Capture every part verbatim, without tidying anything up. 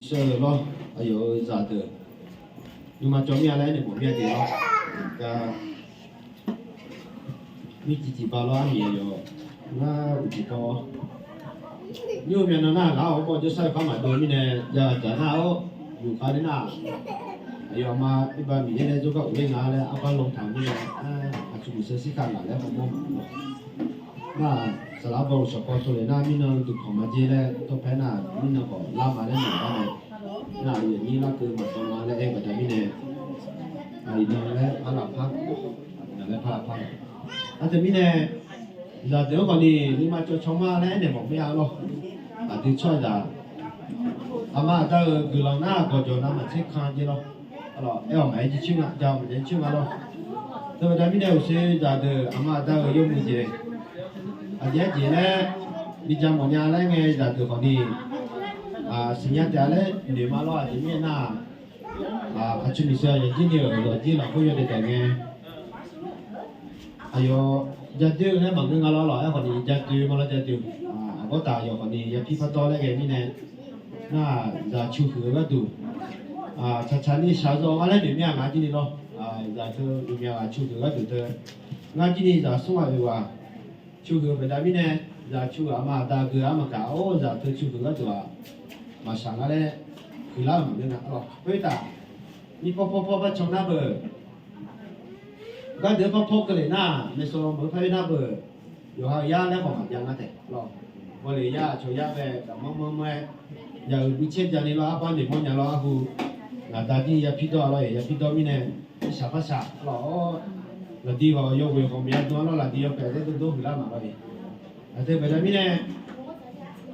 Sheuq-eu lawr, aqyawf-euq zaqdeuq nuima cawv mir-a laer aernaeq mawf mir-a jeq lawr. Gar mircif tiq ba lawr, armiq aqyawf ngar uqcif dawr-awr, nymr-eu myavnan nar, ngaq-awr bawr jawrshar-eu par maqdov mirnae, jav dzaq nar-awr, yufkhav ler nar, aqyawf ma irba Miqyaer nae jawrgar ghofler nga laer arbar lan taq mirnae, aqcawq muiq sheu shirkhav ngaq laer hawmawr maqngeur-a. Nar-aq, saqlaq baw-euq shawqkawv tawleq nar, mirnan duqpanq maqjer laer tawrpae nar, mirnan khawf lar ma laer noeq-a mae. Nar-aq, aqyuif aqnyir larkeuv maqdan ma laer aer-eu baqda mirnae, iqnan laer par lafpar, iqnan laer par lafpar. Aqteu mirnae, zaqdeuq-anr khawf ni nuima cawv caw ma laer aernaeq mawf mir-a lawr. Aqdui tsawrhaqzaq, aqma aqda-euq guiqlanq nar, gawqjawq navmaqtser kan jeq lawr. Aer-awq maqaer jircoer nga, ja-awq maqja jircoer nga lawr. Teubaqda mirnae, uqshoe zaqdeuq aqma aqda-euq yawmuiq jeq, aqjeq-aer jeq laer bi ja mawfnya laer ngae, zaqdeuq khawf ni siqnya taef-a laer noeq ma lawr. Aqjeq mirnae nar-aq, aqcawq muiq sheu aqyawf jir ni-euq lawqjir lafkhoer yawdaef daef ngae, aqyawf jadoer-eu laer maqngeur nga lawr. Lawq-aer khawf ni jadoer ma lawr, jadoer. Aqbawr taf aqyawf khawf ni yapir pardawr laer ghae mirnae, nar-aq, zaq cu huiq-eu gharduq, tsaqtsaq ni shaqzawr nga laer noeq mir-a ngaq jir ni lawr. Zaq teu uqmya ghaq cu huiq-eu gharduq teu, ngar jir ni zaq smr ghaq oeq ghaq cu huiq-eu baqda mirnae, zaq cu ghaq aqma aqda geu-a maqkaq, or zaq teu cu huiq-eu gharduq-aq, maqshaq nga laer huiqlar-euq maqngeur nga. Khoertaf, mirpawr pawr pawr barcan nar beu, gardeuq-anr pawr pawr keuvle nar, maeqsawq meuq-eu par-aer nar beu, yawqha-euq yar laer khawf maqjav nga taef lawr. Bawleq yar aqcawq yar bae daqmanr manr manr-aer, yaq-euq bi caer ja ni lawr, arbar noeqmawr nya lawr, arhu ngaq da jir yapir dawr-a lawr-eq, yapir dawr mirnae, irshaq parshaq lawr-awr, laqdi ghawq yawghoeq ghawqmya dm-a lawr, laqdi yawpaef laer dovdov huiqlar ma lawr-eq. Aqdui baqda mirnae,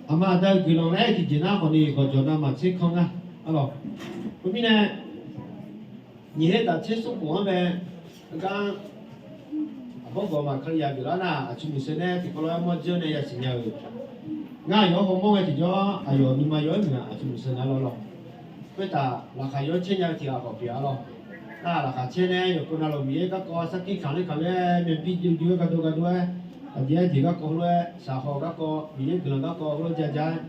aqma aqda-euq guiqlanq laer tiqjeq nar khawf ni gawqjawq navmaqtser kan ngar-a lawr. Khoermirnae, nyiq her taf tser smr khof-anr bae, gar aqbawr gawq maqkar yaq geuflar nar, aqcawq muiq sheu nae tiqkawv lof-aer mawr dzeur nae yasiq nya-euq, ngar aqyawf-anr hawmawr ngae tiqjawr aqyawf nuima yaw-aer muiq-a, aqcawq muiq sheu nae lawr lawr. Khoertaf laqkhaq yaw-aer caer nya-eu tiq ghaq khawf pyeuf-a lawr. Nar laqkhaq caer nae yawqpov navluf Miqyaer garkawv sarkir kamq ler kamq ler-aer myavbir jov jov-aer gardov gardov-aer, aqjeq-aer jeq garkawv heulof-aer shaqhaw garkawv Miqyaer guiqlanq garkawv heulof ja ja-aer,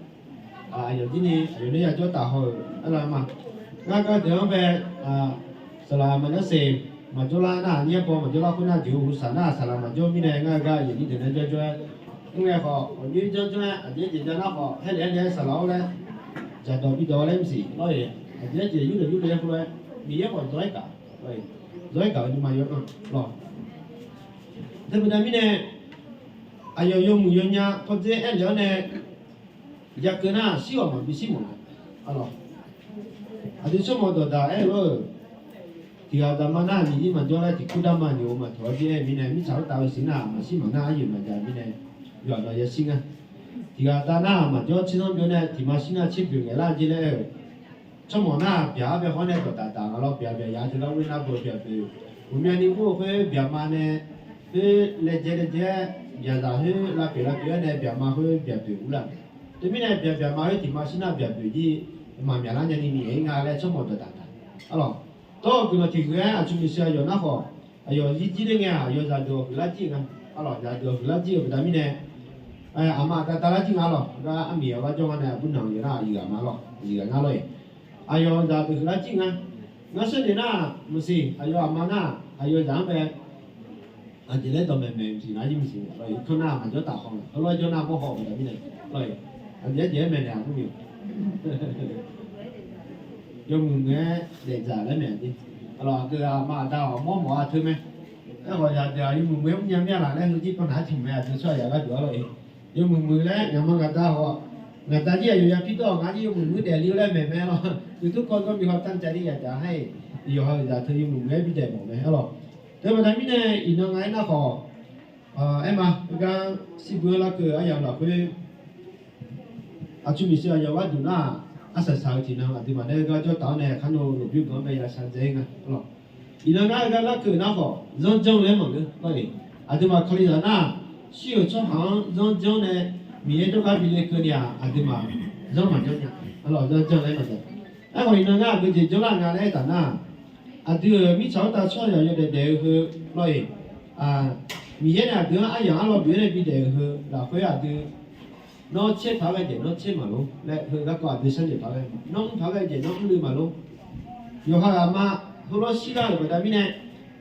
aqyawf jir ni aqyawf nae yajawr taf haw-euq arlama. Ngar gardeuq-anr bae, saqlaq maqjanr seq maqjawr lar nar, nyir-aer baw maqjawr lar khoer nar, jeq-eu huiq saq nar saqlaq maqjawr mirnae ngar-eu gar aqyawf jir deuq nae jawrjawr-aer mr ngae khawf, aqjox janr janr-aer aqjeq-aer jeq ja nar khawf, haer le-aer le-aer saqlaq-awr laer dzaqdawq bidawq laer maqsiq lawr-eq. Aqjeq-aer jeq yurlef yurlef-aer khoer-aer Miqyaer khawf zawr-aer gaq, zawr-aer gaq-eu nuima yaw-aer lawr. Teubaqda mirnae, aqyawf yawmuiq yawnya pawdzer aer le-awr nae jakeuv nar, shir ghawq maqbi shir mawf-a. Aqdui tsawrmawq dawqdaq aer-eu lor-euq, tiq ghaq daqma nar miqzir maqjawr laer tiq kur darma nyoq-eu maqtawq-aer jir aer-eu mirnae, mirtsaq khoertav-eu siq nar maqshir maqnar aryoeq maqjav mirnae, yawqha dawq yashir nga. Tiq ghaq dav nar maqjawr tserzanr byov nae tiq ma shir nar tser boeq ngaeq lar jir laer aer-eu, tsawrmawq nar byaq-aer bae hawr nae dawqdaq daq nga lawr, byaq byaq yaq teu lar ghoer nar beu byaq boeq. Uqmyani ur-eu khoer byaq ma nae, khoer laejae laejae-aer byaqzaq khoer lavpyeuf lavpyeuf-aer nae byaq ma khoer byaq boeq ur laf. Teumirnae byaq byaq ma khoer tiq ma shir nar byaq boeq jir maqmyaq lar nyani Miqyaer nga laer tsawrmawq dawqdaq daq. Arlawq, dawr-eu guiqlanq tiq ghaq-aer aqcawq muiq sheu aqyawf nar khawf, aqyawf zir jir ler ngae-aq, aqyawf zaqdeuq-awq huiqlar jir-euq nga. Arlawq, zaqdeuq-awq huiqlar jir-euq baqda mirnae, aqma aqda davlar jir nga lawq. Gar armiq-awq gar jawr nga nae aqbur nanq-eu nar aqyuif ghaq ma lawq, aqyuif ghaq ngar lawr-eq. Aqyawf zaqdeuq huiqlar jir nga. Ngar shar noeq nar, maqsiq, aqyawf aqma nar, aqyawf zaq-anr bae aqjeq laer dawqmaeq maeq maqsiq nar, jir maqsiq lawr-eq. Irkanr nar maqjawr taf haw nga, heulof-aer jawr nar mawr haw-eu baqda mirnae lawr-eq. Aqjeq-aer jeq-aer maeqnaeq aqbur myoq yawmuiq muiq-aer daefdzaq laer maeq-a jeq. Arlawq, aqgeu aqma aqda-awq mawr mawf-a teu mae. Aerkhawf zaqdeuq-aq yawmuiq muiq-aer mrnya mir-a laf laer heujir pawnaeq-aer tiq mae, aqdui tsawrhaq yaq gharduq arlawr-eq. Yawmuiq muiq laer ngaqma ngaqda haw-awq. Ngaqda jir aqyawf ya pirdawr-awq, ngar jir yawmuiq muiq-aer daefle-eu laer maeq mae lawr. Uqtur kawv zanr bi haw tanr ca lir yaq taq haer-eq. Yawqha-euq zaq teu yawmuiq muiq-aer bi daef mawf mae arlawq. Teubaqda mirnae iqnan nga-aer nar khawf, aerma, gar shirbu-anr larkeuv aryamq lafkhoer aqcawq muiq sheu aqyawf gharduq nar-aq, arsaq saq-eu tiqnan aqduimaf nae-eu gar jawr taf-awr nae kharno lmqbymr ganq-anr bae ya shar dzae-ir nga lawq. Iqnan ngar-eu gar larkeuv nar khawf zanrjanr-eu laer maqngeur lawr-eq. Aqduimaf Kalizaq nar, shir-euq tsawrhaq-anr zanrjanr nae Miqyaer jawrgar bi lekeuv ni-aq, aqduimaf zanr maqjanr nya. Arlawq, zanrjanr laer maqdaq. Aerkhawf iqnan ngar aqgeu jeq janrlar nga laer aertaq nar, aqdui-euq mirtsaq khoertav tsawrhaq yawdaef daef-eu heu lawr-eq. Miqyaer nae aqdui-anr aryamq arlawr bif-aer nae bidaef-euq heu lafkhoer aqdui Nawr tser paq-aer ghae jeq nawr tser maqlor laer, heu garkawv aqdui sharnoeq paq-aer ghae, nawr mr paq-aer ghae jeq nawr mrluiv maqlor. Yawqha ghaq ma heulof shirlar-euq baqda mirnae,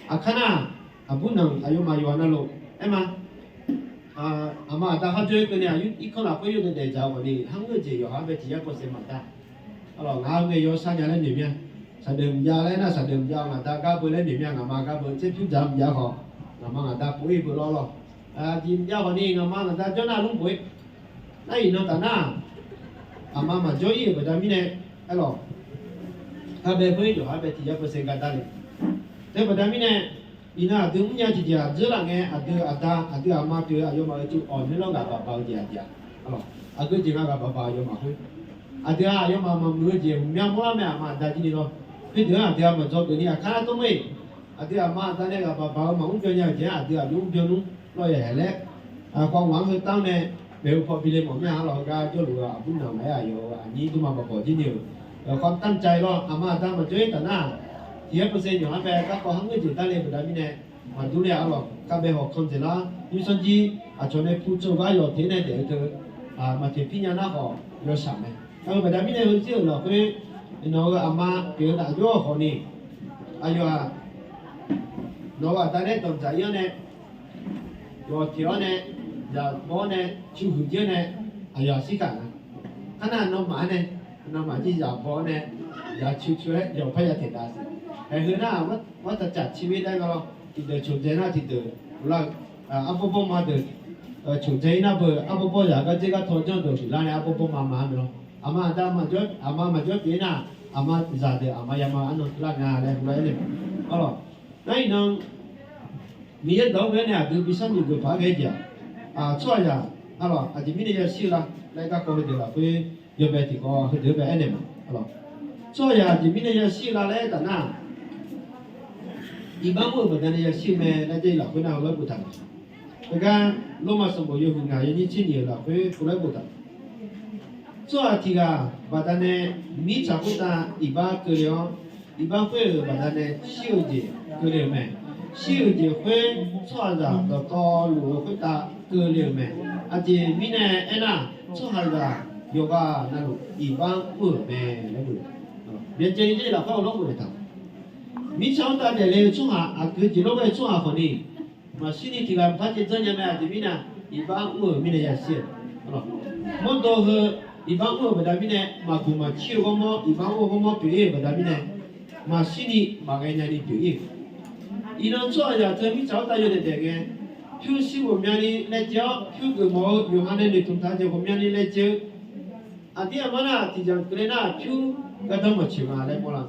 aqkar nar, aqbur nanq aqyawfmaf yawqha navluf aer ma. Aqma aqda kharjawr-aer keuvni aqyuif irkanr lafkhoer yawdaef daef dzaq-eu khawfni, kharngeur-eu jeq yawqha-anr bae tiq yar peuqsaeq maqdav. Arlawq, ngaq-euq ngaeq yawsha nya laer noeq mya. Saqdeuf mqjav laer nar, saqdeuf mqjav ngaq da gar beu laer noeq mya, ngaqma gar beu tser pyur dzaq mqjav khawf, ngaqma ngaq da pov-ir beu lawr lawr. Aqjeq mqjav khawfni, ngaqma ngaq da jawr nar lmr bof-ir. Nar iqnan taf nar, aqma maqjawr-ir-euq baqda mirnae, arlawq, kar bae khoer yawqha bae tiq yar peuqsaeq gaqda le. Teu baqda mirnae, iqnan aqdui mrnya tiqjeq-aq dzeur laf ngae, aqdui aqda aqdui aqma pyeuf-eu aqyawfmaf-euq teu awq noer lawr ghaq baq baq-eu jeq aqjeq-a. Arlawq, aqgeu jeq nga ghaq baq baq aqyawfmaf khoer, aqdui-aq aqyawfmaf maqmuiq-eu jeq hmq mya mawrlar mae, aqma aqda jir ni lawr. Khoerdeuq-anr aqdui-aq maqdzawgeuf ni aqkar lar tawr mr-ir. Aqdui aqma aqda nae ghaq baq baq-eu maqmr byan nya-euq jeq-anr aqdui aqjox mr byan nmr lawr ya haeq laer, khawf ngaq-anr heu tanr nae, maeqhu paw bi le mawf mya. Arlawq, heugar jawrluf-eu aqbur nanq maqaer aqyawf-euq aqnyir dmrma baqbawq jir ni-euq, khawf tanr ca-ir lawr. Aqma aqda maqjawr-ir taf nar, tiq yar peuqsaeq yawqha bae garkawv kharngeur jeq dar le baqda mirnae, maqdur le. Arlawq, kar bae hawq kan dzaeq lar, yursanr jir aqcawq nae pu tsov gar yawq teq nae daef-eu teu, maqteq pir nya nar khawf yawshaq mae. Aer-eu baqda mirnae heuzir-euq lafkhoer, nawq-euq aqma pyeuf-eu nafjawr-eu khawfni, aqyawf-aq, nawq-euq aqda nae danqdzaq-ir-awr nae, yawq teq-awr nae, zaq baw-awr nae, cuihuiq jir-awr nae, aqyawf-aq shir kaq nga. Kar nar nawmaf-anr nae, nawmaf jir zaq baw-awr nae, zaq cuicuiv-aer yawq parya taeqdav siq. Aer heu nar, artaqcaf tiq mir daer nga lawr. Tiqdeuq coqdzae nar tiqdeuq lar-eu, arbawr bawrma deuq coqdzae-ir nar beu, arbawr bawr zaq gar dzer gar taw janr deuq huiqlar nae arbawr bawrma ma-a mae lawr. Aqma aqda, aqma maqjawr pyeuf-ir nar, aqma zaqdeuq aqma yama arnan lar nga laer heulof-aer nae, arlawq, nar iqnan Miqyaer dawq-anr ghae nae aqdui bi sharnoeq geuf paq-aer ghae jeq-aq, tsawrhaqzaq, arlawq, aqjeq mirnae yashir-eu la laer garkawv heudeuq lafkhoer yawbae tiqkawv heudeuq bae aernaeq ma. Tsawrhaqzaq aqjeq mirnae yashir-eu la laer aertaq nar, iqbax mr-euq baqdanae yashir-eu mae laer jav-ir lafkhoer nar heulof-aer boftaq-euq. Heugar Lormav sanqbof yawhuiq ngaq yawnyir tser nyiq-euq lafkhoer heulof-aer boftaq. Tsawrhaq tiq ghaq baqdanae mirtsaq khoertav iqbax keuvle-awr, iqbax khoer-euq baqdanae shir-eu jeq keuvle-euq mae. Shir-euq jeq khoer tsawrhaqzaq dawqtawvluf-eu khoertav keuvle-euq mae. Aqjeq mirnae aernar, tsawrhaqzaq yawqghaq navluf iqbax mr-euq mae laer bof-eu. Byacaevni jav-ir lafkhoer heulof-aer boftaq. Mirtsaq khoertav daefle-eu tsawrhaq, aqgeu jeq lof-aer tsawrhaq khawfni, maqshirni tiq ghaq mqpar caev dzanr nya mae. Aqjeq mirnae, iqbax mr-euq mirnae yashir-eu. Mawrdo heu iqbax mr-euq baqda mirnae, maqguq maqcir-eu ghawrmawr, iqbax mr-eu ghawrmawr pyeuf-ir-euq baqda mirnae, maqshirni maqghae nyani pyeuf-ir-euq. Iqnan tsawrhaqzaq teu mirtsaq khoertav yawdaef daef ngae, pyurshuir ghawqmyani laejae-awr, pyur geufmawf-eu yawqha nae noeqtmq taq-eu jeq ghawqmyani laejae-eu, aqdir aqma nar tiqjeq keuvle nar pyur gardanr maqtsoeq nga laer mawrlar.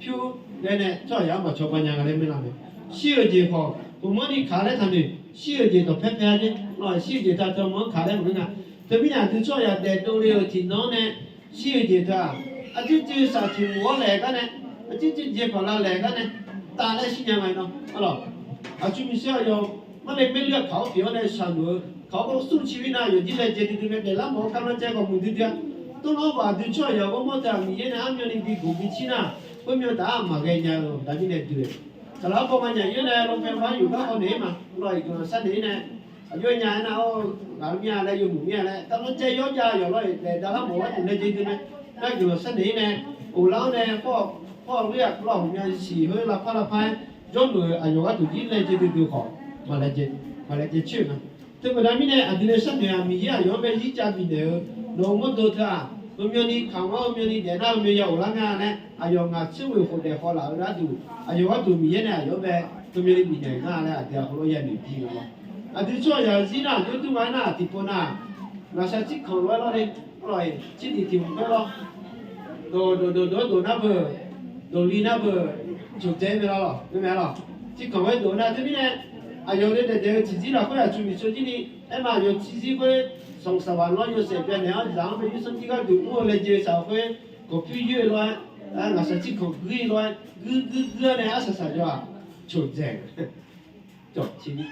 Pyur ghae nae tsawrhaqzaq-anr maqcawba nya nga laer mawrlar mae. Shir-euq jeq khawf, ghawqmanrni kaq laer taqnoeq. Shir-euq jeq dawqpae pae-a jer. Shir-euq jeq teu aqteu ghawqmanr kaq laer maqngeur nga. Teumirnae aqdui tsawrhaqzaq daefdov le-euq tiqnan-anr nae, shir-euq jeq teu-aq, arjir tsuif shaqtiq muiq-awr laeq gar nae, arjir tsuif jeq paqlav laeq gar nae, taf laer shir nya nga-i nawr. Arlawq, aqcur miqsher aqyawf marle maerlir-aq kaq-awr pyeuf-awr nae shaqluf-eu kaq-awr gawr smr ciq-ir nar, yawqjir laejae duidui mae. Daeflar mawf-eu garmanr caev khawf muiqdui dui-a. Tawrlawr khawf aqdui tsawrhaqzaq ghawrmawr teu-aq, Miqyaer nae armyawni bi guq bi cir nar, khoermyan taf-aq maqghae nya-eu baqda mirnae dui-eu. Saqlaq arbawr ma nyaf-ir nae lawqpae ma yuf gar haw naeq-ir ma. Lawq-iq guiqlanq sharnaeq-ir nae, aqjox nya-aer nar-awr, ghaq mir-a laer yawmuiq mir-a laer garmanr caev yawr jav yawq lawr-iq daef davlar mawf-awr taf laejae dui mae. Nar guiqlanq sharnaeq-ir nae, ghoflar-awr nae, khawr-eu ghir-aq lawq ghawqmya siq khoer lavpar lavpar-aer jawrluf-eu aqyawf gharduq jir laejae duidui khawf, maqlaejae coer-euq ma. Teu baqda mirnae aqdui nae sharnoeq-aq, Miqyaer aqyawf-anr bae zircav bifnaeq-eu, nawq-euq mawrdo teu-aq, heumyanni kaq-anr heumyanni daefnar heumyan ya ghoflar nga laer, aqyawf ngaq tser ghoeq khof daef khawf laf-eu gharduq, aqyawf gharduq Miqyaer nae aqyawf-anr bae heumyanni bifnaeq nga laer aqdui-aq heulof-aer yanoeq jir-eu lawr. Aqdui tsawrhaqzaq-eu zir nar aqjox dur nga aernar, tiqpov nar, ngaqshaq tsirkanq lof-aer lawr ni, arlawq-iq, tsirniq tiq hmq khoer lawr. Dawq dawq dawq dawq-aer dawq nar beuq, dawqli nar beuq, coqdzae mae lawr, arlawq. Tsirkanq khoer dawq nar teumirnae, aqyawf nae daefdaef-eu tiqzir lafkhoer aqcur miqcur jir ni, aerma aqyawf tiqzir khoer, sanq saqbaq lawr yawshaef byannaeq-anr zaq-anr bae yursanr jir gharduq mr-eu laejae saq-eu khoer, kawqpyur yoer-eu lawr-aer, ngaqshaq tsirkanq guir-ir lawr-aer, guir guir guir-awr nae arsaq saq jawr-aq, coqdzae cawq tiq ni.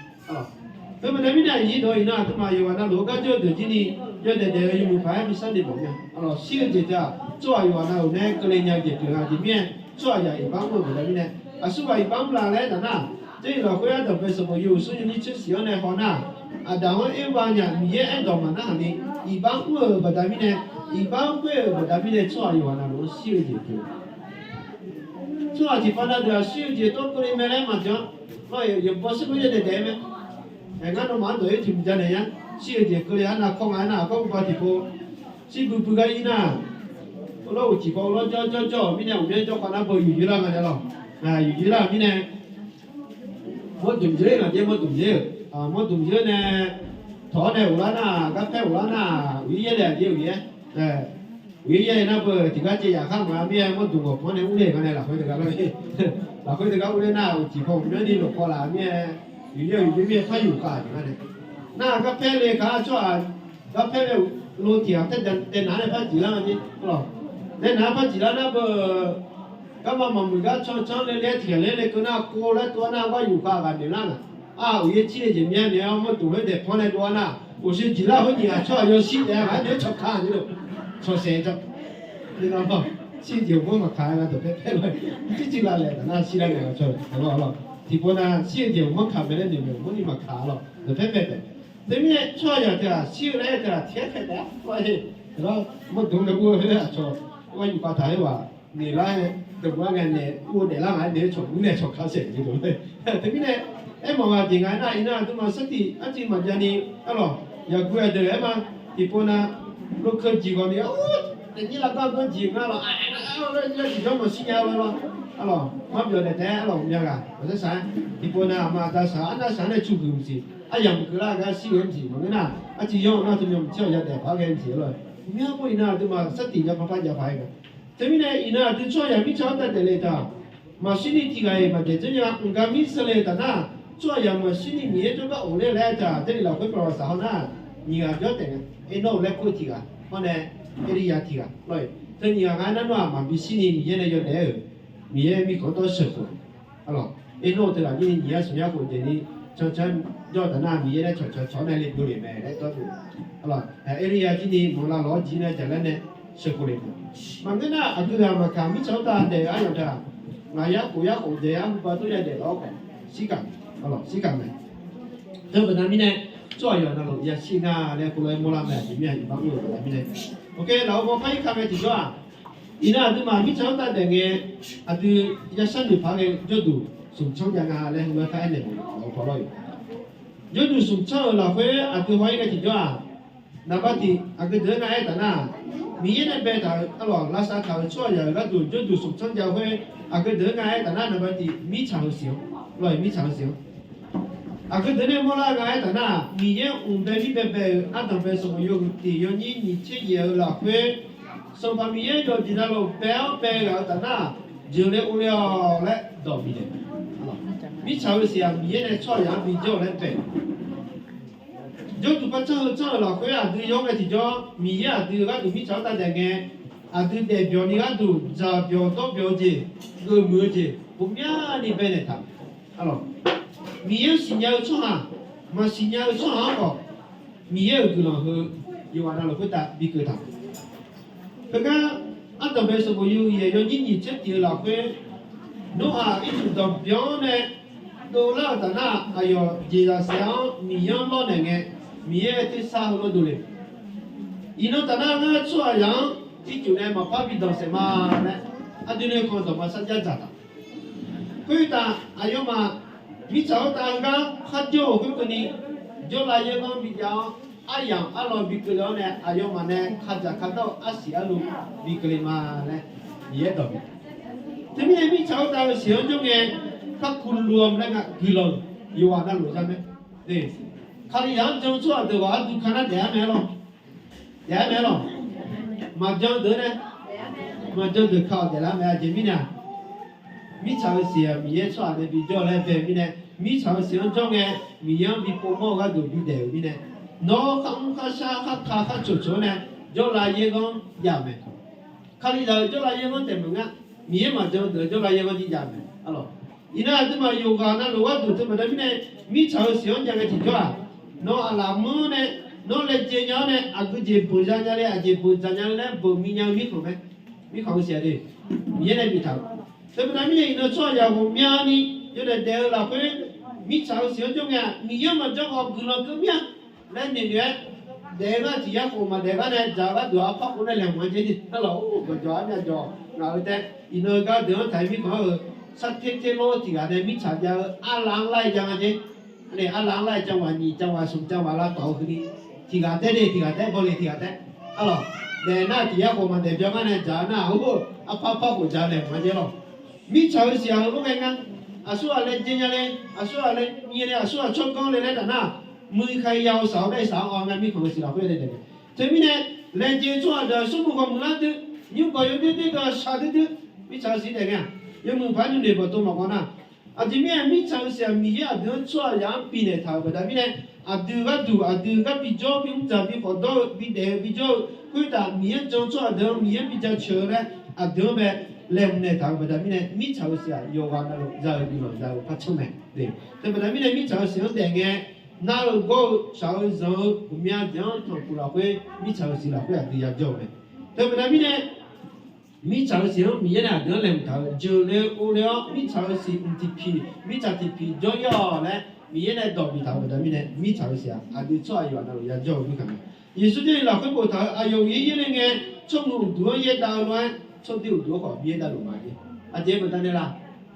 Teu baqda mirnae aqnyir dawq iqnan aqduimaf yawqghaq navluf-eu garjawr-eu deuq jir ni, yawdaef daef-eu yawmuiq paq-aer bi sharnoeq mawf nya. Arlawq, shir-eu jeq teu-aq, tsawrhaq yawqghaq navluf nae keuvle nya-eu jeq pyeuf nga jeq mirnae, tsawrhaqzaq iqbax mr-eu baqda mirnae, aqsurghaq iqbax mr la laer taf nar, Jarlif lafkhoer ardanqbae sanqbof yawhuiq smr yawnyir tser siq-anr nae haw nar, Aqdaq-anr Erbav nya Miqyaer aerdawq maqnarhaq ni, iqbax mr-euq baqda mirnae, iqbax mr-euq baqda mirnae tsawrhaq yawqghaq navluf-anr shir-eu jeq pyeuf. Tsawrhaq tiqpav na deuq-aq shir-eu jeq tawr keuvle mae laer maqjan-anr, yawqbaw shir khoer yawdaef daef-aer mae. Aer, ngar nawmaf-anr dawq-ir tiq mq janaeq nya. Shir-eu jeq keuvle-a nar, kawr nga-aer nar, kawr buvba tiqpov shir buibui gar ir nar, uvlanr uqtiq paw uvlanr jawr jawr jawr-euq mirnae, uqmyanr jawr khav nar beu yuqyoer lar nga nae lawq. Yuqyoer lar-euq mirnae, mawrdmq yoer-ir ngaq jaer mawrdmq yoer-eu, mawrdmq yoer nae tawq-awr nae ghoflar nar, garpaer ghoflar nar, uqyaer yaer le-aq jaer uqyaer, uqyaer yaer le nar beu tiqgar caev yaf khar maqnga mir-aer mawrdmq ghawqpanr nae mr le nga nae lafkhoer deuq gar lawr-ir. Lafkhoer deuq gar ur ler nar, uqtiq paw uqmyanr ni lofkhaw laf mir-aer, yuqyaer yuqyaer mir-aer par yuf khav-euq nga nae. Nar garpaer le kar tsawrhaq garpaer le lo tiq ghaq taer daeq nav-anr nae par jiq lar nga jaer lawq. Daeq nav-anr par jiq lar nar beu garma maqmuiq gar can can le le-aer tiq ghaq ler le keuv nar, kov laer tov-aer nar, gar yuf khav ghaq noeq lar ngaq. Aq, uqyaer cir le jeq myav naeq-awr mawrdmq khoer daefpanr nae dov-aer nar, uqshoe jiq lar khoer nyiq ghaq tsawrhaq yawshir daef-a ghaq-aer noeq-aer cawqkaq ni lawq. Cawqsaef-a. Shir jeq uqmyanr maqkaq-aer nga dawqpaer paer lawr-ir. Tircir lavlaeq taf nar shir lar ngae-a tsawrhaq lawr-a lawq. Tiqpov nav shir-eu jeq uqmyanr kaq mae laer noeq mae, uqmyanr ni maqkaq-a lawq. Dawqpaer paer taef. Teumirnae tsawrhaq yawqha teughaq shir-eu laer teughaq tiq-aer khaeq taef-a lawr-ir. Lawr, mawrdmq nae ur-eu khoer aqcawq gar yuf khav taq-aer ghaq noeq lar-aer, dawqbuq-aer ngae naeq ur-eu daeflar ngaq-aer noeq-aer cawq gur nae cawqkaq saef-eu jeq dawq-aer. Teumirnae aermawf ghaq jeq nga aer nar, iqnan aqduimaf sartiq arciv maqjav ni, arlawq, yaqguv-aer deuq-aer ma. Tiqpov nav, lokeu jeq ghawq ni-a, daefnyir lavgar ganr jeq nga lawq, aqlawq, laer tiqjawr maqshir nya-eu lawr, arlawq, marbyawf daef taef-aer arlawq myav ghaq maqsar saq-aer, tiqpov nav aqma aqda saq-eu arnav saq-anr nae cu huiq mqsiq, aryamq keuvlar gar shir-eu mqsiq maqngeur nar, arciv yanr-eu nar teunyawq mqtir-awq yadaq paq-aer ghae mqsiq arlawq. Myanr pov iqnan aqduimaf sartiq jav par par jav paq-aer ghae. Teumirnae iqnan aqdui tsawrhaqzaq mirtsaq-anr tav daefle-eu taq, maqshir ni tiq ghaq-iq maqdaef dzeur nya-a. Mqga mirsaev le taf nar, tsawrhaqzaq maqshir ni Miqyaer jawrgar of ler laer taq, Jarlif lafkhoer pawqlawq saq haw nar, nyiq ghaq jawr taef nga. Ernawr-eu laer kur-eu tiq ghaq hawr nae, Erliryav tiq ghaq lawr-ir. Teu nyiq ghaq nga aer nar nawr-aq maqbi shir ni Miqyaer nae yawdaef-aer-euq, Miqyaer mirkhanq-anr dawr sheuqkhof. Arlawq, Ernawr-eu teughaq jir ni nyiq yar smq yar khof jeq ni, cancan jawr-eu taf nar Miqyaer nae cawqcawq cawq-awr nae le dovle mae laer dawr dov. Arlawq, Erliryav jir ni manqla lawq-awr jir nae jaqlaer nae sheuqkhof le mae. Maqngeur nar aqdui ghaq maqkaq mirtsaq-anr tav daef-eu aryamq taq, ngaq yar khof yar khof daef-eu arhuba dov yadaef lawr-awr khawf, shirkaq, arlawq shirkaq mae. Teu baqda mirnae, tsawrhaq yawqha navluf yashir nga laer khoerlof-aer mawrlar mae. Aqjeq mirnae iqbax mr-eu baqda mirnae, oke lafov baw par-ir ka mae tiqjawr-aq, iqnan aqduimaf mirtsaq-anr tav daef ngae, aqdui yashar noeq paq-aer ghae jawrduq smq tsanr jav nga laer heulof-aer kar aernaeq-euq lafov baw lawr-ir. Jawrduq smq tsanr-euq lafkhoer aqdui haw-ir ngae tiqjawr-aq, naqba tiq aqgeu deuq-anr ngar aer taf nar, Miqyaer nae baetaq-euq arlawq lavsav taq-euq tsawrhaqzaq-euq gharduq jawrduq smq tsanr jav-eu khoer, aqgeu deuq-anr ngar aer taf nar naqba tiq mirtsaq-euq siq-anr, lawr-ir mirtsaq-euq siq-anr. Aqgeu deuq nae mawrlar-eu ngar aer taf nar, Miqyaer mq bae mir bae bae-euq ardanq bae sanqbof yawhuiq tiq yawnyir nyiq tser yaef-eu lafkhoer, Sanqpaq Miqyaer yawqjeq navluf bae-awr bae ghaq-eu taf nar, jeuqle ovle-awq laer dawq bif daef. Mirtsaq-euq siq-aq Miqyaer nae tsawrhaqzaq-anr bijawr-eu laer bae. Jawrduq par tsanr heu tsanr-euq lafkhoer aqdui yawr ngae tiqjawr, Miqyaer aqdui gharduq mirtsaq-anr tav daef ngae, aqdui daefbyawq ni gharduq dzaqbyawq dawrbyawq-eu jeq, geufmuiq-eu jeq ghawqmyani baenaeq taq. Arlawq, Miqyaer-anr siqnya-eu tsawrhaq, maqsiqnya-eu tsawrhaq-anr khawf, Miqyaer-euq guiqlanq heu yawqghaq navluf khoertav bikeuv taq. Heugar, ardanq bae sanqbof yawhuiq yaef yawnyir nyiq tser tiq-eu lafkhoer, Noraq ircuf danqbyan-anr nae dovlar-euq taf nar, aqyawf jeqzaq saef-anr Miqyaer-anr lawrnaeq ngae, Miqyaer tersar heulof dovle. Iqnan taf nar ngar tsawrhaqzaq-anr ircuf nae maqpar bi danqsaef ma laer, aqdui nuikhanr dawqma sarjax dzaqtaq. Khoertaf aqyawfmaf mirtsaq-anr tav-eu gar kharjawr-euq khoerkeuvni, jawrlav yaerghanr bijav-awr, aryamq arlawr bikeuv le-awr nae aqyawfmaf nae kadzaq kadzawr-eu arsiq arlu bikeuv le ma laer Miqyaer dawq bif. Teumirnae mirtsaq-anr tav-eu siq-anr jawr ngae, kakhof luf-awq laer nga guiqlanq yawqghaq navluf za mae. Kalizaq-anr jan-eu tsawrhaq deuq ghaq arduq ka nar daef-aer mae lawq. Daef-aer mae lawq. Maqjan deuq nae, maqjan deuq ka-awq daeflar mae. Aqjeq mirnae-aq, mirtsaq-euq siq-aq Miqyaer tsawrhaq nae bijawr laer bae mirnae, mirtsaq-euq siq-anr jawr ngae, Miqyaer-anr bi povmawr-eu gharduq bidaef-euq mirnae, nawr kharmr kharshar kharka kharcoq coq-anr nae jawrlav yaerghanr jav-euq mae. Kalizaq-euq jawrlav yaerghanr taef meuq ngar, Miqyaer maqjan deuq-eu jawrlav yaerghanr jir jav mae. Arlawq, iqnan aqduimaf yawqghaq navluf gharduq teubaqda mirnae, mirtsaq-euq siq-anr jav ngae tiqjawr-aq, nawr aqlaf mur-anr nae, nawr laejae nya-awr nae aqgeu jeq beuq za nya le, aqjeq beuq dzaq nya le laer beuq mi nya-eu mirkhanq mae. Mirkhanq-eu siq-aq de, Miqyaer nae biftaq-euq. Teubaqda mirnae iqnan tsawrhaqzaq ghawqmyani yawdaef daef-eu lafkhoer, mirtsaq-euq siq-anr jawr ngae-aq, Miqyaer maqjan khawf guiqlanq keuv mir-a. laer noeq noeq-aer, daef-eu nar tiq yar khof maqdaef gar nae dzaq-eu gharduq-aq, arpar khof nae laeqhmq-anr dzer ni. Arlawq, gawqjawq-ar myavjawq ngaq-eu taef, iqnan-eu gar deuq-anr taq-aer mirkhanq-anr-eu sarter ter lor tiq ghaq nae mirtsaq jav-eu arlav-anr lar-aer jav nga dzer. Arlav-anr lar-aer jav ghaq nyiq jav ghaq smq jav ghaq lavtawf-eu heuni, tiq ghaq taef de, tiq ghaq taef baw le, tiq ghaq taef. Arlawq, daef nar tiq yar khof maqdaef byan gar nae dzaq-eu nar-aq, arpar par khof dzaq-eu laeqhmq-anr dzer lawq. Mirtsaq-eu siq-aq heulof ghae nga. Aqsur ghaq laejae nya le, aqsur ghaq laejae le, aqsur ghaq tsawrganr le laer taf nar, muiq khaeq ya-eu saq-awr nae saq-awr nga mirkhanq-eu siq lafkhoer daef daef-a. Teumirnae, laejae-eu tsawrhaq deuq-aq, smrmuiq ghawqmuiq lar dui, nymrgawq yawdoer doer deuq-aq shaqdui dui, mirtsaq-eu siq daef ngae-aq, yawmuiq paq nuinoeq bawqtov maqghawv nar, aqjeq mirnae mirtsaq-eu siq-aq, Miqyaer aqdui-anr tsawrhaqzaq-anr bifnaeq taq-euq baqda mirnae, aqdui gharduq aqdui gar bijawr, bimr dzaq, bikhawf dawr-eu, bidef-eu bijawr-eu khoertav, Miqyaer jan tsawrhaq deuq-anr Miqyaer bijaceuq-eu laer aqdui-anr bae laeqhmq naeq taq-euq baqda mirnae, mirtsaq-eu siq-aq yawqghaq navluf za-eu guiqlanq za-eu par canr mae. Teubaqda mirnae mirtsaq-eu siq-anr daef ngae, nar-eu gawr-eu shaq-eu zanq-eu ghawqmya jeq-anr tanqpuq lafkhoer mirtsaq-eu siq lafkhoer aqdui yajawr-eu mae. Teubaqda mirnae mirtsaq-eu siq-anr Miqyaer nae aqdui-anr laeqhmq taq-eu jeuqle-eu uvle-awr, mirtsaq-eu siq mq tiqpiq mirtsaq tiqpiq jawr-ir-awq laer Miqyaer nae dawq biftaq-euq baqda mirnae, mirtsaq-eu siq-aq aqdui tsawrhaq yawqghaq navluf yajawr-eu mirkhanq mae. Yeqsur Kali lafkhoer boftaq-euq aqyawf Miqyaer yaerle ngae, tsawrmuiq uqduq-anr yaerdav-eu lof-aer, tsawrdoer uqduq-anr khawf bi yaerdav luf ma-a. Aqjeq baqda nae la,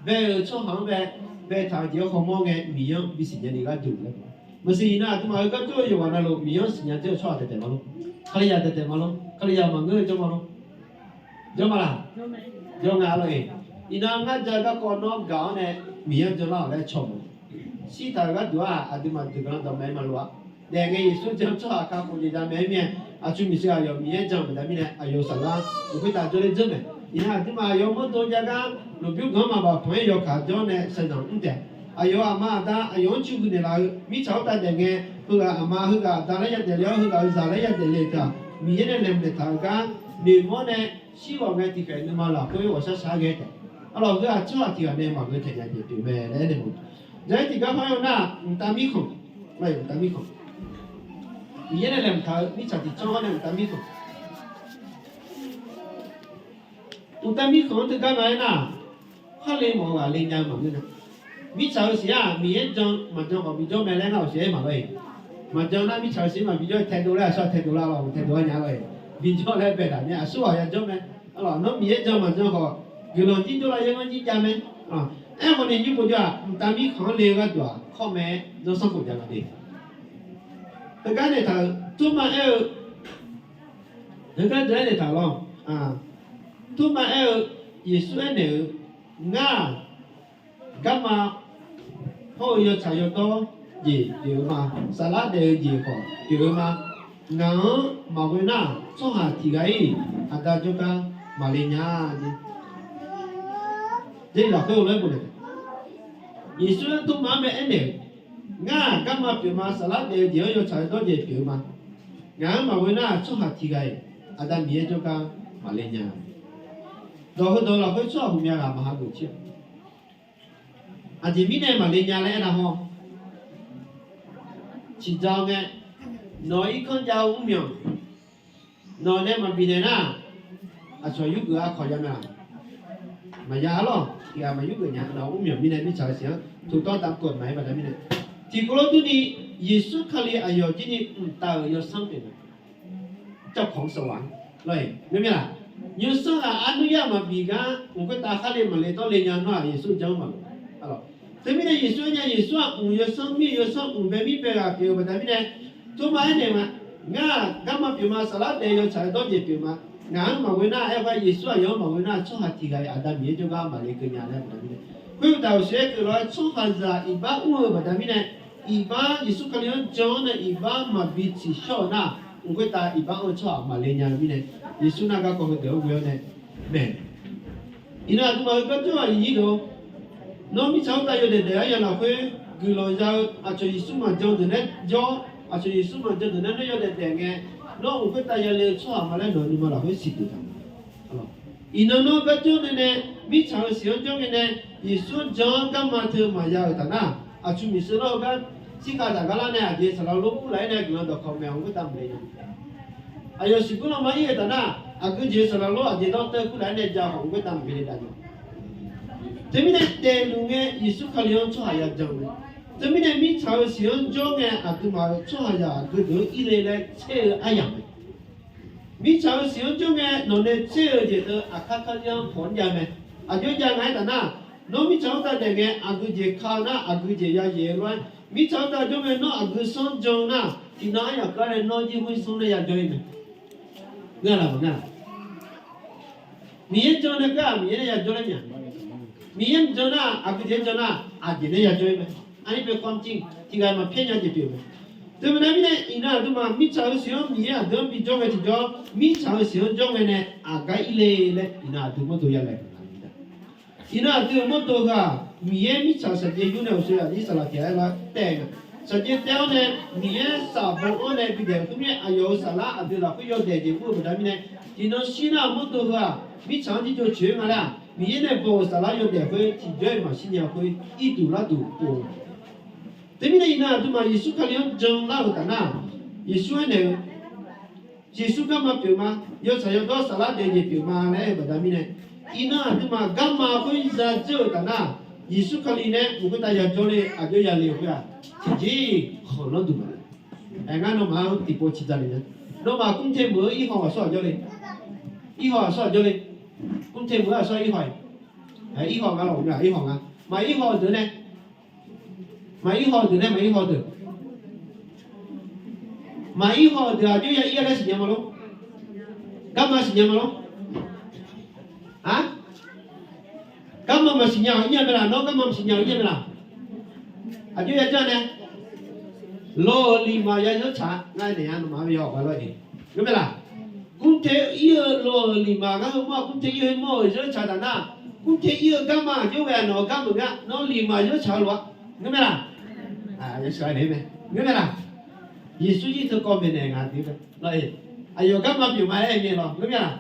bae-euq tsawrhaq-anr bae, baetaq-euq jeq-anr khawf mawr ngae, Miqyaer-anr bisiq nya ni gharduq laer. Maqsiq iqnan aqduimaf-euq garjawr-eu yawqghaq navluf Miqyaer-anr siqnya dzeur-eu tsawrhaq taef taef ma lor. Kalizaq taef taef ma lor. Kalizaq maqngeur-eu jawr ma lor. Jawr ma laq? Jawr nga lor-eq. Iqnan ngar ja-eu garkawv nawr gaq-awr nae Miqyaer-anr janlar-awq laer caw mawf. Shirtaq-euq gharduq-aq aqduimaf deuq guiqlanq dawqmaeq maqlof-a. Daef ngae Yeqsur jan tsawrhaq kakhof jeq jamaeq-aer mir-aer, aqtsu miqseuq aqyawf Miqyaer jan-eu baqda mirnae aqyawf saflar-anr khoertav jawrler dzeur mae. Iqnan aqduimaf aqyawf mawrdo jav gar lmqbymr ganq-anr maqbaf panq-aer yawkaq jawr nae shaqzanq mr taef. Aqyawf aqma aqda aqyawf-anr cuiv huiq naeqlaf-eu mirtsaq khoertav daef ngae, heughaq aqma heughaq aqda laer yadaef le-awr, heughaq-euq zaq laer yadaef le-eu teu-aq, Miqyaer nae laeqhmq naeqtaq-euq gar noeqmawr nae shir ghawq ngae tiqkhaeq nuima lafkhoer ghawqshar shar ghae taef. Arlawq, heughaq tsawrhaq tiq ghaq nae maqghae taef nya jeq pyeuf mae laer aernaeq ma. Jaqaer tiqgar par-eu nar, mqtav mirkhanq, mqtav mirkhanq, Miqyaer nae laeqhmq taq-eu mirtsaq tiqtsanr-anr nae mqtav mirkhanq. Mqtav mirkhanq-anr teugar nga aernar, khar le mawf-eu ghaq le nya-eu maqngeur nar. Mirtsaq-eu siq-aq Miqyaer jan maqjan khawf bijawr mae laer ngar-awq siq-aer maqlawr-eq. Maqjan nar mirtsaq-eu siq maqbijawr-aer taedov laer aqsur-aq taedov lar lawq, taedov-aer nya lawr-eq. Bijawr laer baetaq mir-a, aqsur ghaq yajawr mae. Arlawq, nawr Miqyaer jan maqjan khawf guiqlanq jir dovlar yaer ngar jir jav mae. Aerkhawf ni nymr pov jawr-aq, mqtav mirkhanq-anr le-eu gharduq-aq kawr mae, zanrsanrkhof jav nga de. Heugar naeqtaq-euq Tormav aer-eu, heugar deuq-aer naeqtaq-euq lawr. Tormav aer-eu, Yeqsur aernaeq-eu, Ngar-aq, garma hawr-eu yawtsaq yawdawr jeq pyeuf-eu ma. Saflar daef-eu jeq khawf pyeuf-eu ma. Ngaq-anr maqghoe nar, tsawrhaq tiq ghaq-iq Aqda jawrgar maqle nya-a. Jeq lafkhoer lof-aer bof naeq, Yeqsur-anr Tormav-anr bae aernaeq-eu, Ngar-aq, garma pyeuf ma. Saflar daef-eu jeq-anr yawtsaq yawdawr jeq pyeuf-eu ma. Ngaq-anr maqghoe nar, tsawrhaq tiq ghaq-iq Aqda Miqyaer jawrgar maqle nya. Dawq heudawq lafkhoer tsawrhaq ghawqmya ghaq maqha geuf cir-a. Aqjeq mirnae maqle nya laer aernar haw, ciqdza ngae, nawq-euq irkanr jav-eu mrmyanq nawq nae maqbif naeq nar, aqcawq yurgeuf-a kawq ya mae-aq? Maqya-a lawq. Tiq ghaq maqyurgeuf nya. Nawq-euq mrmyanq mirnae mirtsaq-eu siq-anr ถูกต้องตามกฎหมาย-aer baqda mirnae, tiqkawv lof durni, Yeqsur Kali aqyawf jir ni mqtav-euq yawsanr pyeuf mae. Cavkawq-anr sawq-a lawr-eq, mya mya-aq, yawsanr ghaq arnur yar maqbif gar mq khoertav khar le maqle dawr le nya nar-aq, Yeqsur jan-anr maqloq. Teumirnae Yeqsur aer nya, Yeqsur-aq mq yawsanr mir-eu yawsanr, mq bae mir bae ghaq pyeuf-eu baqda mirnae, Tormav aernaeq ma, Ngar-aq, garma pyeuf ma. Saflar daef-eu yawtsaq yawdawr jeq pyeuf ma. Ngaq-anr maqghoe nar, aer-eu gar Yeqsur aqyawf-anr maqghoe nar, tsawrhaq tiq ghaq-iq Aqda Miqyaer jawrgar maqle keuv nya laer baqda mirnae, khoertav-euq sheuqghae keuv lof-aer tsawrhaqzaq iqbax mr-eu baqda mirnae, iqbax Yeqsur Kali-anr jan-anr nae iqbax maqbi tsiqshawr-euq nar, mq khoertav iqbax mr-eu tsawrhaq maqle nya-eu mirnae, Yeqsur nar garkawv heudeuq-anr ghoe-awr nae mae. Iqnan aqduimaf-euq garjawr-aq, iqnyir deuq, nawr mirtsaq khoertav yawdaef daef-aer ya lafkhoer guiqlanq za-eu, aqcawq Yeqsur maqjan deuq nae jawr, aqcawq Yeqsur maqjan deuq nae nawr yawdaef daef ngae, nawr mq khoertav yale-eu tsawrhaq ma laer nawq-eu nuima lafkhoer siqduq taq-a. Iqnan nawr garjawr nae nae, mirtsaq-euq siq-anr jawr ngae nae, Yeqsur-anr jan-anr garma teu maqya-euq taf nar, aqtsu miqseur lawr-eu gar tsirkhav taq gar lar nae aqjeq saqlaq lor kurlaf-aer nae guiqlanq dawqkawq maeq-awq khoertav maqle nya. Aqyawf siqbur lanma ir-eu taf nar, aqgeujeq saqlaq lor aqjeq dawr teu kurlaf-aer nae ja khawf mq khoertav maqbi le dav nya. Teumirnae daefluf ngae Yeqsur Kali-anr tsawrhaq ya jan-eu mae. Teumirnae mirtsaq-euq siq-anr jawr ngae aqduimaf-euq tsawrhaqzaq aqgeu deuq-anr irle laer tser-eu aryamq mae. Mirtsaq-euq siq-anr jawr ngae nawqnae tser-eu jeq deuq aqkar kar nya-anr pawq-anr jav mae. Aqjox jav nga-aer taf nar, nawr mirtsaq-anr tav daef ngae aqgeu jeq ka-eu nar aqgeu jeq ya yaeq-eu lof-aer, mirtsaq-anr tav jawr ngae nawr aqgeu sanr jan-eu nar, tiqnan aryamq kar nae nawr jir khoer sanr nae ya jawr-ir mae. Ngar laf maqngeur-a. Miqyaer jan nae kar-aq Miqyaer nae ya jawr laer nya. Miqyaer maqjan nar aqgeu jeq-anr jan nar aqjeq nae ya jawr-ir mae. Arni pyeuf kawv jir tiq ghaq maqpyaer nya jeq pyeuf mae. Teumirnae mirnae iqnan aqduimaf mirtsaq-euq siq-anr Miqyaer aqdui-anr bijawr ngae tiqjawr mirtsaq-euq siq-anr jawr ngae nae aqgar irle laer iqnan aqdui mawrdo ya laeq-a. Iqnan aqdui-euq mawrdo heu-aq Miqyaer mirtsaq shaqjaev yur nae uqshoe aqdir saqlaq tiq-aer lar taef-a. Shaqjaev taev-awr nae Miqyaer saf baw-anr nae bidaef khoermir aqyawf-euq saflar aqdui lafkhoer yawdaef jeq ur-eu baqda mirnae, tiqnan shir nar mawrdo heu-aq mirtsaq-anr jirjov coeq-eu nga laer-aq Miqyaer nae baw-euq saflar yawdaef khoer tiqjawr-iq maqshir nya khoer irduq larduq pov-eu. Teumirnae iqnan aqduimaf Yeqsur Kali-anr jan lar-euq taf nar, Yeqsur aernaeq-eu, Yeqsur garma pyeuf ma, yawtsaq yawdawr saflar daef jeq pyeuf ma laer aer-eu baqda mirnae, iqnan aqduimaf garma khoer zadzeur-euq taf nar, Yeqsur Kali nae mq khoertav yajawr le aqjox ya le-eu khoer-aq, tiqjeq-iq khanqlanr duq ma. Aer ngar nawmaf-anr tiqpov ciqdza le nya. Nawmaf กรุงเทพ meuq-eu irhaw ghaqsawr aqjawr le. Irhaw ghaqsawr aqjawr le. กรุงเทพ meuq-eu ghaqsawr irhaw-iq. Irhaw nga lawq, irhaw nga. Maq irhaw-eu deuq nae Maq irhaw-eu deuq nae maq irhaw-eu deuq. Maq irhaw-eu deuq aqjox ya ir-a laer siqnya ma lor. Garma siqnya ma lor. A, garma maqsiqnya-awq ir-a mae laq, nawr garma maqsiqnya-awq ir-a mae laq. Aqjox ya janr nae, lawq-euq lifmaf ya zeur tsaq ngar naeq-a nawmaf-anr ya-awq ghaq lawr-iq. Ngeur mae laq. กรุงเทพ ir-eu lawq-euq lifmaf ngar heumawr-aq กรุงเทพ ir heumawr-euq zeur tsaq taf nar, กรุงเทพ ir-eu garma aqjox ghae-a nawq-euq garma meuq gar nawr lifmaf zeur tsaq-eu lof-a. Ngeur mae laq. Ngeur mae laq. Yeqsur ir teu kawv maeqnaeq ngaq dui-a. Aqyawf garma pyeuf ma aer-eu mae lawq. Ngeur mae laq.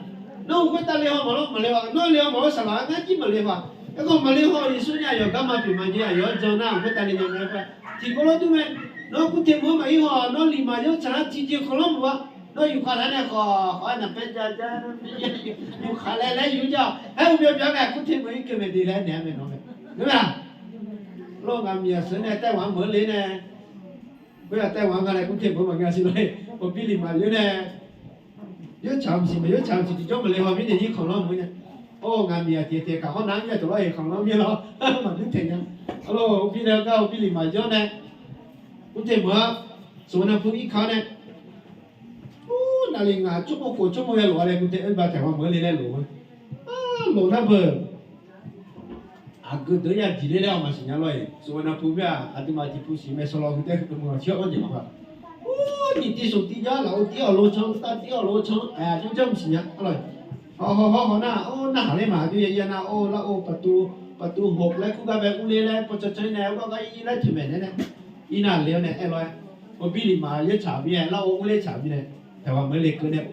Nawr mq khoertav le haw maqlor maqle haw, nawr le haw maqlor saqlaq-a ngar jir maqle haw-a. Aerkhawf maqle haw-eu Yeqsur nae aqyawf garma pyeuf ma jeq aqyawf-anr jan nar mq khoertav le nya mae-a. Tiqkawv lawr dur mae. Nawr กรุงเทพ meuq-anr maq ir haw-aq, nawr lifmaf zeur tsaq-a tiqjeq khanqlanr meuq-a. Nawr yufkhav taq nae khawf khawf-aer naqpaer ja ja, yufkhav laer laer yur ja-awq. Aer-eu byan byan-aer mae กรุงเทพ meuq-anr irkeuv maeq de laer naeq-aer mae nawr mae. Ngeur mae laq. Lawr ngaq miq-aq sheuq nae ไต้หวัน meuq-anr le nae, khoer-aq ไต้หวัน nga nae กรุงเทพ meuq-anr maqngeur siq lor-e. Awqbir lifmaf yoer nae, yoer tsaq maqsiq maq yoer tsaq maqsiq tiqjawr maqle haw mirnae nyir khanqlanr meuq-a. Or ngaq miq-aq tiq tiq kaq hawr nar-anr ya dawq lawr-e khanqlanr mir lawr maqdur taeq nya. Arlawr awqbir nae gar awqbir lifmaf janr nae, กรุงเทพ meuq-a, สุวรรณภูมิ irkaq-awr nae, Ur, naqli ngaq tsawrmawr khof tsawrmawr ya lof-a laer กรุงเทพ oerba taeq-a meuq-anr le laer lof-eu. Lof nar beuq. Aqgeu deuq-anr ya diq ler laer-awq maqsiq nya lor-e. สุวรรณภูมิ meuq-aq aqduimaf tiqpu siq mae sawlaw heu taef-aer heudeuq meuq-aq tiq-awr jaq maqba. Ur, nyiq tiv smq tiv jar lafov tiv-awq lo can, tav tiv-awq lo can, aqyawf jawrjawr maqsiq nya. Arlawr, hawhaw hawhaw nar, ur, narhaq ler maq aqjox ya ir-a nar, or, lar or, paqtuv, paqtuv hof laer kur gar bae urler laer pawcan can ir nae, ur, gar gar ir laer toeqmaeq naeq-aer nae, ir nar le-awr nae aer lawr-aer, awqbir lifmaf yaer tsaq mir-aer lar or urler tsaq mirnae, taeq ghaq meuq-anr le keuv nae of.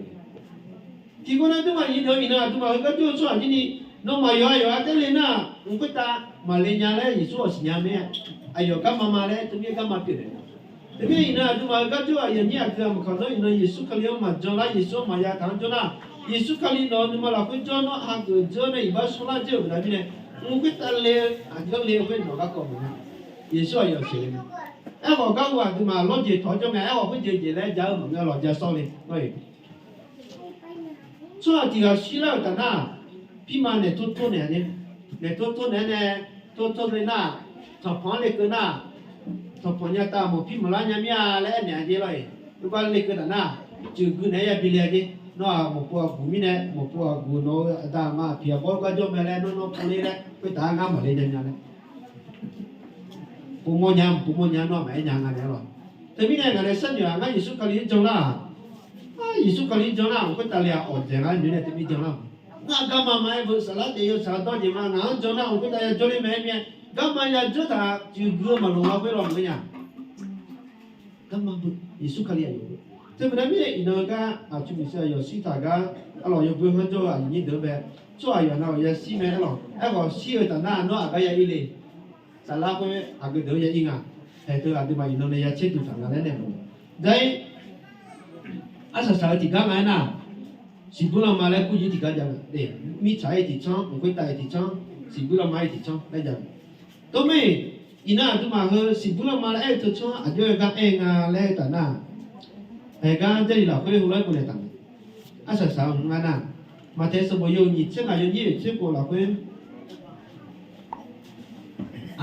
Tiqkawv nar dur maqnyir deuq iqnan aqduimaf heu gar jawr-eu tsawrhaq jir ni, nawmaf yawqha yawqha taer le nar, mq khoertav maqle nya laer Yeqsur-awq siqnya mae-a. Aqyawf garma ma laer teumirnae garma pyeuf naeq-a. Teumirnae iqnan aqduimaf-eu gar jawr-eu aqyuif aqnyir aqgeu-aq maqkaq nawr iqnan Yeqsur Kali-anr maqjan lar, Yeqsur-anr maqya taq-anr jawr nar, Yeqsur Kali nawq-eu nuima lafkhoer jawr nawr hageuf jawr nae iqbax shawrlar jawr-euq baqda mirnae, mq khoertav le-eu aqjawr le-eu khoer nawq garkawv maqnga. Yeqsur aqyawf sheuqle mae. Aerkhawf gar ghov aqduimaf lawr jeq tawq-awr jawr ngae, aerkhawf khoer jeq jeq laer ja-eu maqngeur lawq ja sawr le lor-e. Tsawrhaq tiq ghaq shirlar-euq taf nar, pirma naeq tor tor naeq-a, naeq tor tor naeq-aer nae, tor tor le nar, tanqpanq-anr le keuv nar, tanqpanq nya tav mawq pir maqlar nya mir-a laer aernaeq-a jeq lor-e. Oerbar le keuv taf nar, cuiv gui naeq-aer ya bi le-a jeq. Nawr-aq mawqpov aqguq mirnae, mawqpov aqguq nawq-eu aqda aqma aqpiq aqbawr gar jawr mae laer nawr nawr pov ler laer khoertav-aer ngar maqle nya nya laer. Povmawr nya, povmawr nya nawr maqaer nya nga naeq-aer lawq. Teumirnae ngaq nae sharnoeq-aq ngar Yeqsur Kali-anr jan lar-aq, Yeqsur Kali-anr jan nar-aq mq khoertav le-aq awqdzaeq ngar noeq nae teumirnae jan lar-aq. Ngar garma ma-aer beu saflar daef yawtsaq dawr jeq ma ngaq-anr jan nar mq khoertav ya jawr ler mae-aer mir-a. Garma ya jawr taq cuiv gui-eu maqloq nga khoer lawq maqngeur nya. Garma beu Yeqsur Kali aqyawf beu. Teu baqda mirnae iqnan-eu gar aqtsu miqsha aqyawf shir taq gar, arlawq yawbui-anr jawr-eu aqyuif nyir deuq-anr bae, tsawrhaq aqyawf nav-euq ya shir mae arlawq. Aerkhawf shir-eu taf nar nawr aqgar ya ir le. Saflar khoer aqgeu deuq-anr ya ir nga. Haeq teu aqduimaf iqnan nae ya tser duq taq nga laer nae mawf-eu. Dae-ir arsaq saq-eu tiqgar nga aernar, siqbuir lanma laer kur jir tiqgar jav-eu, mirtsaq-ir tiqtsanr, mq khoertav-ir tiqtsanr, siqbuir lanma-ir tiqtsanr laer jav-eu. Tov mir-iq, Iqnan aqduimaf heu siqbur lanma laer aer-eu teu tsanr aqjox-aer gar aer-eu nga laer-eu taf nar, haegar Jarlif lafkhoer heulof-aer bofnaeq taq mae. Arsaq saq-eu hmq nga nar, Maqtaeq sanqbof yawhuiq nyiq tser ngaq yawnyir oeq tser khof lafkhoer,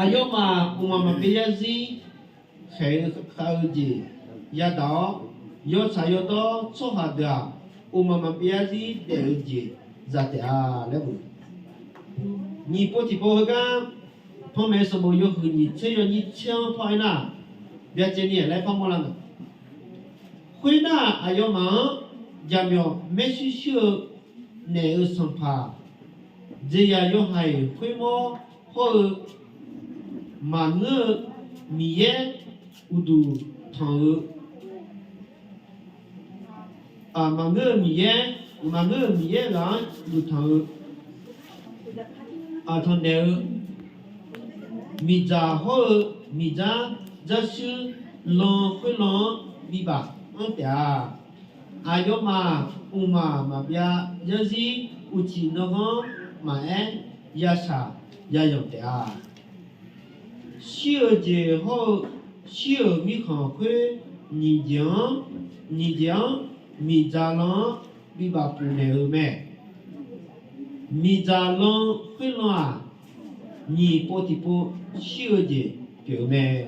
aqyawfmaf mqmaq maqbyav yarzir khaeq-eu khav-eu jeq yadaq-awr, yawtsaq yawdawr tsawrhaq deuq-aq, mqmaq maqbyav yarzir daef-eu jeq za taef-a laer bof. Nyiq pov tiqpov heugar, Panmaeq sanqbof yawhuiq nyiq tser yawnyir tser-anr par-aer nar, byacaevni-aq laer parmawr lar nga. Khoernar, aqyawfmaf-anr jaqmyawf maershuir shuir-eu naeq-euq sanqpaq, jeqzaq yawhaiq khoermawr hawr-eu, maqngeur-eu Miqyaer uqduq tanq-eu, maqngeur-eu Miqyaer, maqngeur-euq Miqyaer ghaq-anr uqduq tanq-eu, aqtanq naeq-eu, miqdzaq hawr-eu miqdzar jarshuir lan khoerlan-anr bibaf anr taef-a. Aqyawfmaf mqmaq maqbyav yarzir uqcif nanghanr maqaer, yashaq yayanq taef-a. Shir-eu jeq hawr-eu shir-euq mirkhanq khoer nyiq jeq-anr, nyiq jeq-anr miqdzaq lan-anr bibaf puf naeq-eu mae. Miqdzaq lan khoerlan-aq, nyiq pov tiqpov shir-eu jeq pyeuf-eu mae.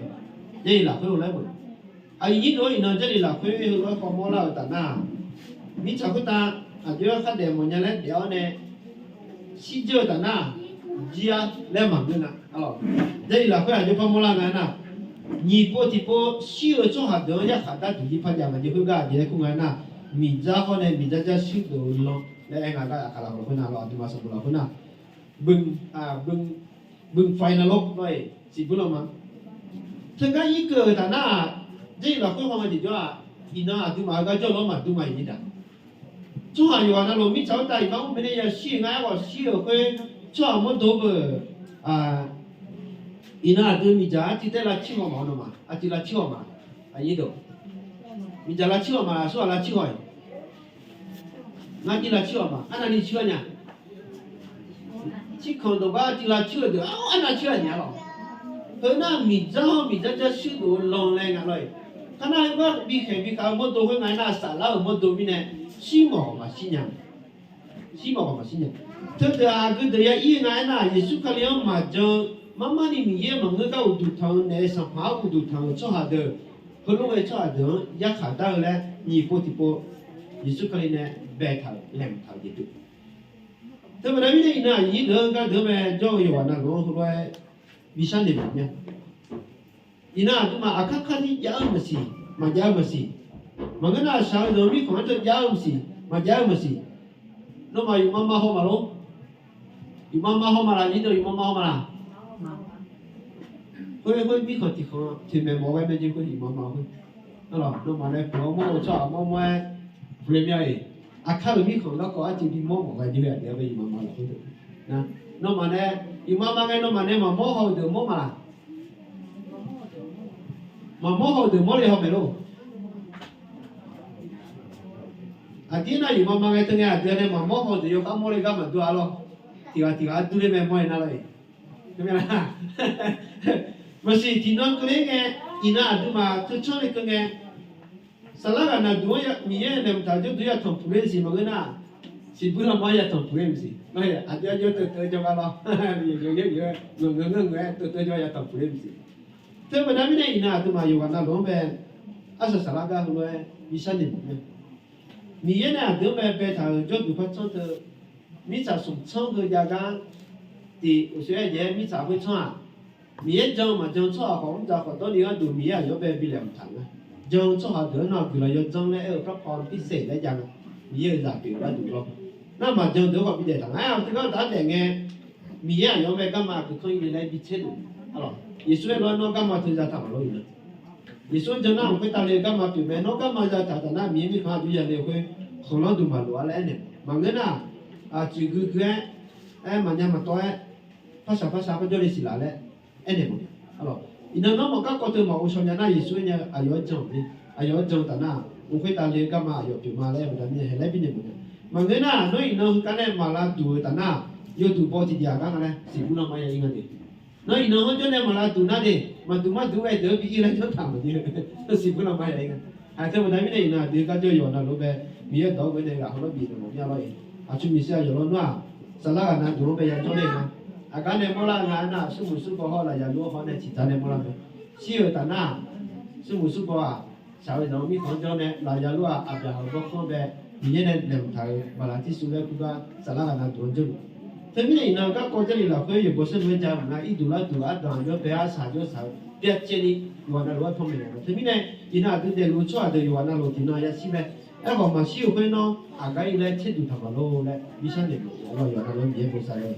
Jarlif lafkhoer heulof-aer bof. Aqyuif nyir deuq-anr iqnan Jarlif lafkhoer heulof-aer khawf mawrlar-euq taf nar, mirtsaq khoertav aqjox-aer khardaef mawfnya laer daef-awr nae shirdzeur-eu taf nar, jir-ar laer maqngeur nga. Jarlif lafkhoer aqjox par mawrlar nga aernar, nyiq pov tiqpov shir-eu tsawrhaq deuq-anr yarkhaq dar duq jir par jav nga jeq khoergar aqjeq laer kur nga aernar, miqdzar hawr nae miqdzar jarshuir deuq-eu lan laer aer nga gar aqkaq lafkhoer nar lawr, aqduimaf sanqbof lafkhoer nar, beu, beu, beu fav-ir nar lawr lawr-iq siqbur lanma. Teugar irkeuv-euq taf nar-aq, Jarlif lafkhoer haw nga jeq jawr-aq, iqnan aqduimaf-eu gar jawrluf-anr maqdur nga iqnyir daq. Tsawrhaq yawqghaq navluf mirtsaq khoertav iqbax mr mirnae yashir-eu nga aerkhawf shir-euq khoer, tsawrhaq mawrdo beu, iqnan aqdui miqdzaq artiv taer lavcir haw ma-awr nawmaf aqdui lavcir haw ma. Aqnyir deuq, miqdzaq lavcir haw ma, aqsurghaq lavcir haw-iq. Ngar jir lavcir haw ma, arnavni cir-a nya. Cirkanq dawqgar jir lavcir-eu deuq-anr arnav cir-a nya lawq. Heu nar miqdzar hawr miqdzar jarshuir deuq-eu lan laer nga lawr-iq. Kar nar heugar bikhaeq bikhav-eu mawrdo khoer nga aernar, saflar-euq mawrdo mirnae shir mawf maqshir nya. Shir mawf maqshir nya. Teudeuq-aq aqgeu deuq ya ir-eu nga aernar, Yeqsur Kali-anr maqjan-eu, marmarni Miqyaer maqngeur gar uqduq tanq-eu naef-eu sanqpaq-anr uqduq tanq-euq tsawrhaq deuq, heulof ghae tsawrhaq deuq-anr yarkhaq dar-eu laer nyiq pov tiqpov Yeqsur Kali nae baetaq-euq laeqhmq taq-euq jeq deuq. Teubaqda mirnae iqnan aqnyir deuq-anr gar deuq-anr mae jawr-eu yawqghaq navluf-anr heulof-aer bi sharnoeq mawf mir-a. Iqnan aqduimaf aqkar kar jir jav-eu maqsiq, maqjav-eu maqsiq. Maqngeur nar aqshaq-eu zanq-eu mirkhanq-anr teu jav-eu maqsiq, maqjav-eu maqsiq. Nawmaf yufma ma haw ma lor. Yufma ma haw ma laq, nyir deuq yufma ma haw ma laq. Khoer khoer mirkhanq tiqkhanq toeqmaeq mawf ghae mae jeq khoer yufma ma khoer. Nawmaf nae puq-awr mawr-eu tsawrhaq mawr mawr-aer puq le mir-a-iq. Aqkar-euq mirkhanq garkawv arciv bimawr mawf ghae jeq-a, aqdui-a bae yufma ma laq khoer deuq. Nawmaf nae yufma ma ngae nawmaf nae maqmawr haw-eu deuq mawr ma laq. Maqmawr haw-eu deuq mawr le haw maeq lor. Aqdir nar yufma ma ngae teu ngae aqdui-a nae maqmawr haw-eu deuq yawkhav mawr le gar maqdur-a lor. Tiq ghaq tiq ghaq dur le mae mawr-aer nar lor-iq. Maqsiq tiqnan keuvler ngae, iqnan aqduimaf teu tsanr le keuv ngae, saflar ghaq naqduq-anr Miqyaer naeq mqtaq jawrduq yatanq puq ler maqsiq maqngeur nar, siqbuir lanma-anr yatanq puq ler maqsiq. Aqjox aqjox teuvteuv jawrgar lor. Ngeur ngeur-aer teuvteuv jawr yatanq puq ler maqsiq. Teubaqda mirnae iqnan aqduimaf yawqghaq navluf-anr bae arsaq saflar gar heulof-aer bi sharnoeq mawf mir-a. Miqyaer nae aqdui-anr bae baetaq-euq jawrduq par tsanr teu, mirtsaq smq tsanr heu jav gar tiq uqshoe-aer jaeq-aer mirtsaq khoer tsanr-aq, Miqyaer jan-eu maqjan-eu tsawrhaq khawf mr dzaq khawf dawrni gharduq Miqyaer aqyawf-anr bae bi laeqhmq taq nga. Jan-eu tsawrhaq deuq-anr nar guiqlanq yawdzanr laer aer-eu parpaw-anr bi saeq laer jav nga. Miqyaer-euq zaq pyeuf-eu gharduq lawr. Nar maqjan deuq-anr khawf bi daeq taq nga. Aer-awr teugar taf-aer daef ngae, Miqyaer aqyawf-anr bae garma aqgeu kanr ir le laer bi tser deuq. Aqlawq, Yeqsur aer lof-aer nawr garma teu zataq maqlor-iq nar. Yeqsur-anr jan nar-aq khoertav le-eu garma pyeuf mae. Nawr garma zataq taf nar Miqyaer mirkhanq-anr aqjox ya le-eu khoer khanqlanr duq maqloq-a laer aernaeq. Maqngeur nar-aq, aqcuiq guigui-aer, aer maqnya maqtawv-aer, parshaq parshaq par jawr le siq laf laer aernaeq mawf. Iqnan nawr mawf garkawv teu maqghov shaw nya nar Yeqsur aer nya-eu aqyawf-anr jan-eu, aqyawf-anr jan-eu taf nar-aq, mq khoertav le-eu garma aqyawf pyeuf ma laer baqda mirnae haeq laer binaeq mawf nya. Maqngeur nar-aq, nawr iqnan heugar nae maqlav duq-eu taf nar-aq, yawduq baw tiqjeq-aq gar nga laer siqbur lanma ya ir nga de. Nawr iqnan-anr jawr nae maqlav duq nar de, maqduq mar duq ghae deuq-anr bi ir laer janr taq maqdir-eu, siqbur lanma ya-ir nga. Aqteu baqda mirnae iqnan aqdui gar jawr yawqha navluf-anr bae, Miqyaer dawq-anr ghoe nae ghaq hawlawr bif dmq mawf mya lawr-iq. Aqtsu miqsir-aq yawqlawr nar-aq, saflar ghaq navduq-anr bae yajawr nae nga. Aqgar nae mawrlar nga nar-aq, smrmuiq smrbaw hawr lafyaq luf-anr haw nae ciqdzaq nae mawrlar mae. Shir-euq taf nar-aq, smrmuiq smrbaw-aq, shaq-eu zaq-eu mirkhanq-anr jawr nae lafyaq luf-aq, aqbyaqhaq bawrkhanr bae, Miqyaer nae laeqhmq taq-euq baqlaqtir suvlaer kurgar saflar ghaq navduq-anr jawrluf. Teumirnae iqnan garkawv Jarlif lafkhoer yawqbaw saerlu-aer ja-eu maqnga, irduq larduq ardanq aqjawr bae arsaq jawrsaq-eu byacaevni yawqghaq navluf-aer panmaeq-a. Teumirnae iqnan aqdui daefluf-eu tsawrhaq deuq yawqghaq navluf tiqnan yashir mae. Aerkhawf maqshir-eu khoer nawr aqgar ir laer tserdzuq taq maqlor laer bishar naeq-euq yawqghaq navluf-anr Miqyaer bosav-eu